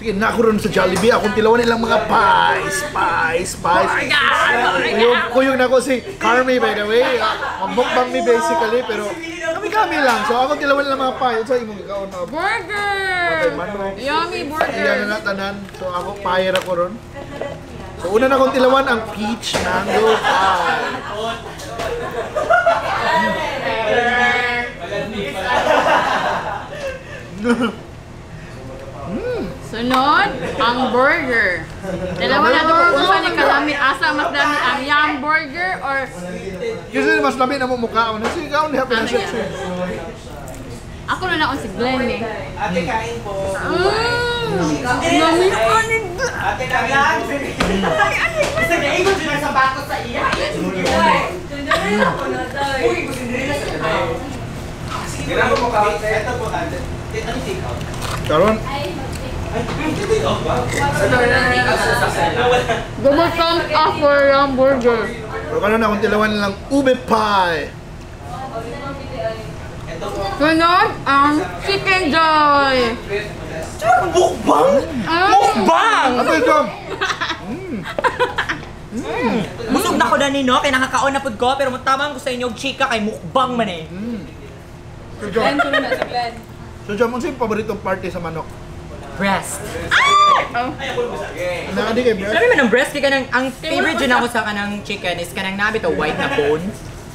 Sige, na ako ron sa Jollibee. Akong tilawan nilang mga pies, pies, pies. Kuyog, kuyog na ko si Carmi, by the way. Mukbang mi basically, pero kami-kami lang. So akong tilawan nilang mga pie. Unsa imong gikaon na? Burger! Manok. Yummy burger! Iya na na tanan. So ako, pie ra ko ron. So una na akong tilawan ang peach mango pie. Sunod, ang burger. Dalawa na ito kung saan ni kalami. Asa mas dami ang yum burger or Kasi mas lami na mo mukha. Ano sige, ikaw niya pinasya. Ako na naon si Glenn eh. Ate, kain po. Yummy ani Glenn. Ate, kain po. Basta naigo dyan ang sapatos sa iya. Uy, gusto nila sa Ginagawa mo ka. Ito po, ate. Ano take out? Karon, Ay, take out ba? Double thumbs up for yum burger. pero karon akong tilawan nilang ube pie. Sunod, ang chicken joy. Mukbang? Mukbang! Ano ito? Busog na ko na ni no, kay nakakaon na pud ko, pero matamang ko sa inyo og chika kay mukbang man eh. So, Jom, so, Jom, ano yung paboritong party sa manok? Breast. Nakadi kay breast? Alam mo ng breast kay kanang ang favorite jud ako sa kanang chicken is kanang nabi to white na bone.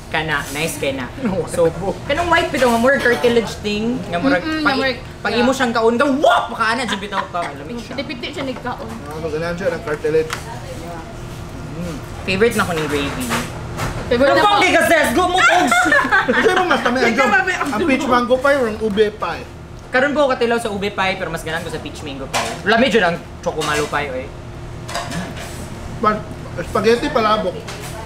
Kana nice kay na. So kanang white bitaw nga more cartilage thing nga murag pag, pag imo siyang kaon ka wop makaana jud bitaw ka lamig siya. Piti-piti siya nagkaon. Ano, ganahan siya ng cartilage. Favorite na ko ning gravy. Favorite na ko. Kay kasi go mo pogs. Kasi mo mas tami ang Jom, ang peach mango pie or ang ube pie? Karon ko katilaw sa ube pie pero mas ganahan ko sa peach mango pie. Lami jud ang chocomalo pie oy. Spaghetti palabok.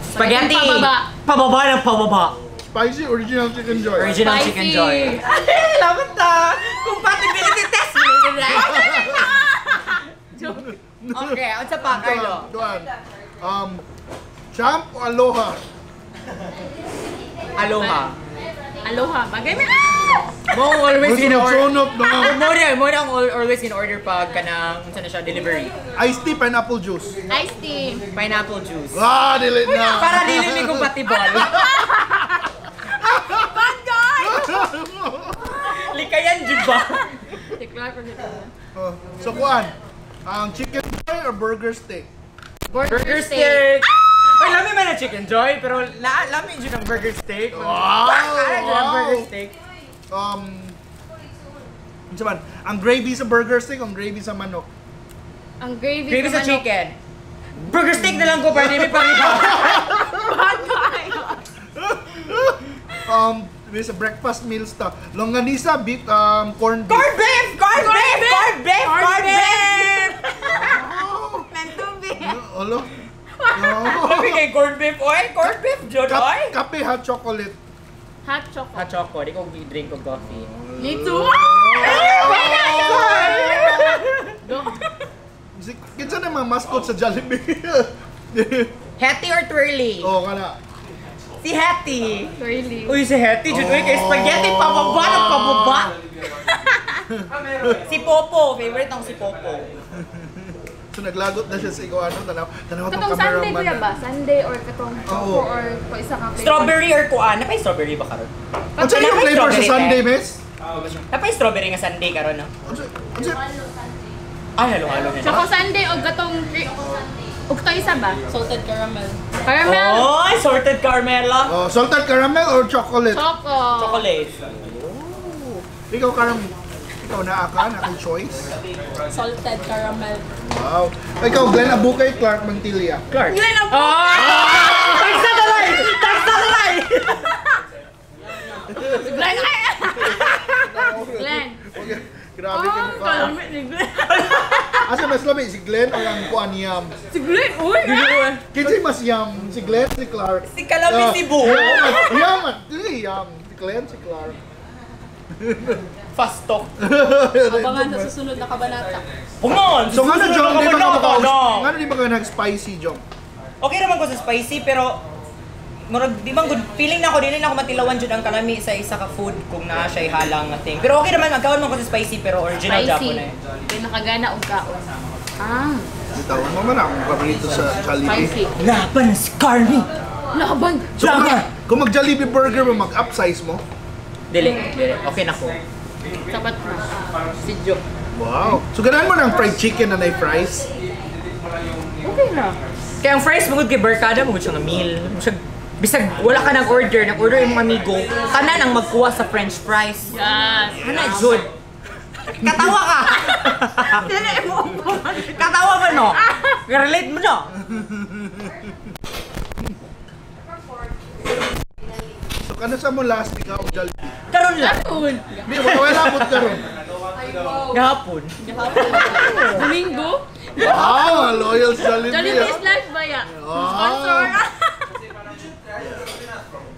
Spaghetti. Pababa. Pababa ng pababa. Spicy original chicken joy. Original Spicy. chicken joy. Lamat ta. Compatibility test. Okay, unsa pa Carlo? Duan. Champ o aloha? Aloha. Aloha. Bagay mi. Ah! Mo always in order. Sunod no. Mo na, mo na ang always in order pag kanang unsa na siya delivery. Iced tea, pineapple juice. Iced tea. Pineapple juice. Ah, dili na. Para dili mi compatible. Bad guy! Likayan jud ba? Declare ko dito. Oh, so kuan, ang chicken joy or burger steak? Burger steak. Ay, lami man ang chicken joy, pero lami jud ang burger steak. Wow! Ay, jud ang burger Wow! steak. Unsa man, ang gravy sa burger steak, ang gravy sa manok. Ang gravy, Gravy sa manok. chicken. Burger steak na lang ko para di mi pareha. Bad guy! May sa breakfast meals ta. Longganisa, beef, corned beef. Corned beef! Corned beef! Corned beef! Corned beef! Meant to be. Olo. No. Sabi kay corned beef, oy! Corned beef, jud, oy! Kape, hot chocolate. Hot chocolate. Hot choco, di ko drink og coffee. Me too. Kinsa na mga mascot sa Jollibee? Hetty or twirly? Oo, kana. Si Hetty. Really? Uy, si Hetty, jud, uy, kay spaghetti, pababa ng pababa. Si Popo, favorite akong si Popo. So naglagot na siya sa ikaw ano, tanaw, tanaw tong Katong Sunday cameraman. kuya ba? Sunday or katong choco Oo. or ko isa ka flavor? Strawberry or kuan? Napay strawberry ba karon? Unsa yung Napay flavor sa strawberry, sundae, eh? miss? Napay strawberry nga sundae karon no? Unsa unsa Ay, halo-halo na. Choco sundae o katong ug katong isa ba? Salted caramel. Caramel. Oy, sorted Carmela. Oh, salted caramel or chocolate? Choco. Chocolate. Ikaw karam ikaw na aka, na choice. Salted caramel. Wow. Ikaw Glenn Abukay, Clark Mantilla. Clark. Glenn Abukay! Ah! Tagsa dalay! Tagsa dalay! Glenn ay! Glenn. Okay. Grabe kay Oh, mukha. kalami ni Glenn. Asa mas lami si Glenn o ang kuan yam? Si Glenn, uy! Ah! Kinsay mas yam? Si Glenn, si Clark? Si Kalami Ah, si Buho. Yam, dili yam. Si Glenn, si Clark. Fast talk. Abangan sa susunod na kabanata. Pungon! So ngano Jong, di ba ka No. Ngano di ba ka nag-spicy Jong? Okay naman ko sa spicy pero murag di man good feeling na ako, dili na ako matilawan jud ang kalami sa isa ka food kung naa siya halang nga thing. Pero okay naman, magkaon man ko sa spicy, pero original Spicy. Japon eh. Kaya nakagana og kaon. Ah, Bitaw mo man akong paborito sa Jollibee. Spicy. Laban si Carmi. Laban. So kung mag Jollibee burger mo, mag-upsize mo? Dili, dili. Okay na ko. Sapat na. Si Joe. Wow. So ganahan mo ng fried chicken na may fries? Okay na. Kaya ang fries mo kay barkada mo siya nga meal. Siya, bisag wala ka nag-order, nag-order imong amigo, tanan ang magkuha sa french fries. Yes. Ana jud. Katawa ka. Dili mo. Katawa ba no? Relate mo no? So kano sa mo last ikaw og Jollibee? Karon lang. Karon. Di ba wala mo karon? Gahapon. Domingo. Wow, loyal sa Jollibee. Jollibee Ah. is life ba ya? Sponsor.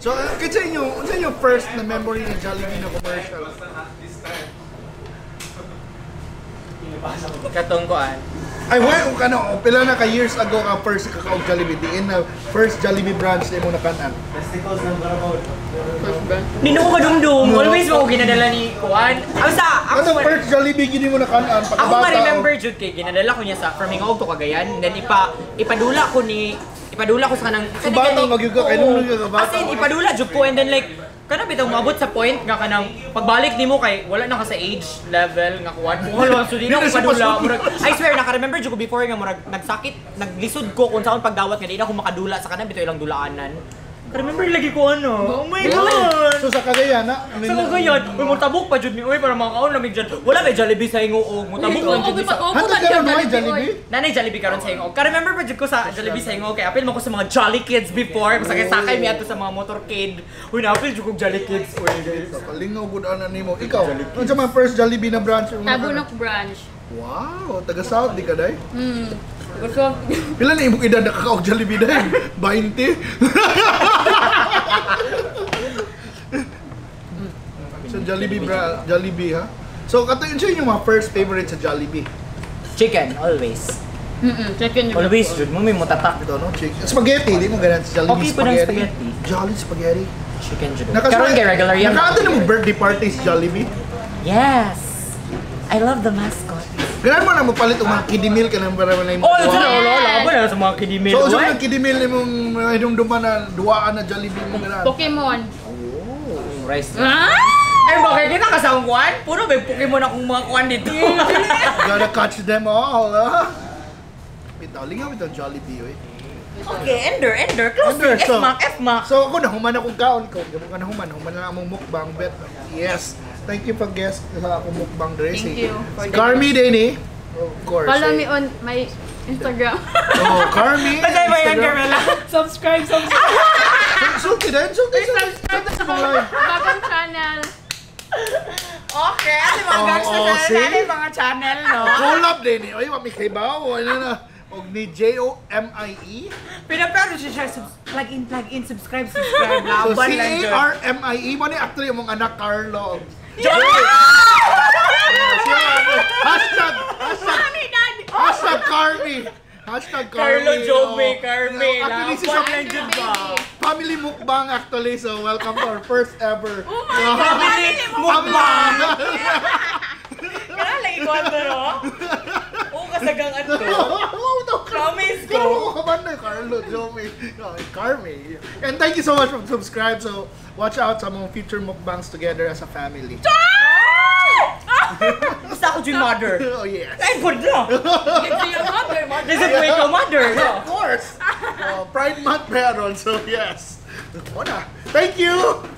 So, kasi inyo, unsa inyong first na memory ng Jollibee na commercial? Katong kuan. Ay, wait, kung kano, pila na ka years ago ka first kakaog Jollibee, diin na first Jollibee branch na imo nakanan. Nino ko kadumdum. Always mo ko ginadala ni kuan. Ang sa ako Ano first Jollibee gini mo nakanan? Ako Pagkabata, ma-remember jud kay ginadala ko niya sa from Hingoog to Cagayan. Then ipadula ko sa kanang So, bata magyud ka, kay nung ka bata. As in ipadula jud ko and then like kana bitaw moabot sa point nga kanang pagbalik nimo kay wala na ka sa age level nga kuan. Wala, so di na Di ko na siya padula. pasok. Murag, I swear naka-remember jud ko before nga murag nagsakit, naglisod ko kung saan pagdawat nga di na ako makadula sa kanang bitaw ilang dulaanan. Ka-remember lagi ko ano. Oh my God. So sa Cagayan na? Sa Cagayan, uy, mutabok pa jud mi, uy, para makakaon lamig dyan. Wala may Jollibee sa Hingoog, mutabok lang jud mi sa. Hantod karon may Jollibee? Nanay Jollibee karon sa Hingoog. Ka-remember pa jud ko sa Jollibee sa Hingoog, kay apil mo ko sa mga Jolly Kids before, masakay-sakay mi ato sa mga motorcade. Uy, naapil jud kog Jolly Kids, uy, guys. So, kalingaw gud ana nimo. Ikaw, unsa man first Jollibee na branch mo nakanan? Tabunok branch. Wow, taga South di ka day? Gusto. Pila na imong edad nakakaog Jollibee day? 20? So Jollibee bra, Jollibee ha. So kato yun siya yung mga first favorite sa Jollibee. Chicken, always. Chicken. Always jud mo may mutatak. Ito no, chicken. Spaghetti, di mo ganun sa Jollibee Okay po ng spaghetti. spaghetti. Jolly spaghetti. Chicken jud. Karon kay regular yan. Nakaano na mo birthday party sa Jollibee? Yes. I love the mascot. Ganun mo na mo palit og mga kiddie meal ka nang para wala Oh, mo. ito na wala wala ba na sa mga kiddie meal. So unsa uy? man ang kiddie meal nimong mga hinumduman na duwaan na Jollibee mo ganun? Pokemon. Oh. Rice. Ah! Ay, bakit kita ka sa kuan? Puro may Pokemon akong mga kuan dito. Gotta catch them all, ha? Bitaw, lingaw bitaw Jollibee, oy. Okay, ender, ender. Closing, Ender, so- F-Mac, F-Mac. So ako nahuman akong kaon ko, di mo ka nahuman, human na among mukbang bet. Yes. Thank you for guest sa akong mukbang dressing. Thank you for the Carmi Denny. Of course. Follow eh. me on my Instagram. Oh, Carmi. Patay ba yan, Instagram. Carmela? Subscribe, subscribe. Sulti din, sulti, sulti. Sulti sa mga live. Bagong channel. Okay, ano mga Oo, gangster oh, channel see? natin, mga channel, no? Collab din eh. Oy, wa mi kaybaw. Ano na? Og ni Jomie. Pinapero siya, plug in, subscribe, subscribe. So Laban lang dyan. Carmie mo ni actually imong anak Carlo. Joy! Siya, hashtag hashtag Mami, Daddy! Hashtag Carmi. Hashtag Carmi. Carlo Jome, Oh. Carmi. Actually, this is Laban a lang dyan ba? family mukbang actually. So welcome to our first ever. Oh my God! Family mukbang! Kaya lagi ko ano, no? Oo, kasagang ato. Promise ko. Carlo, Carlo, Jome, Carmi. And thank you so much for subscribe. So watch out sa mga future mukbangs together as a family. Basta ako yung mother. Oh yes. Ay, good na! It's your mother, mother. This is way mother, no? Of course. Pride Month meron, so yes. Wala. Thank you.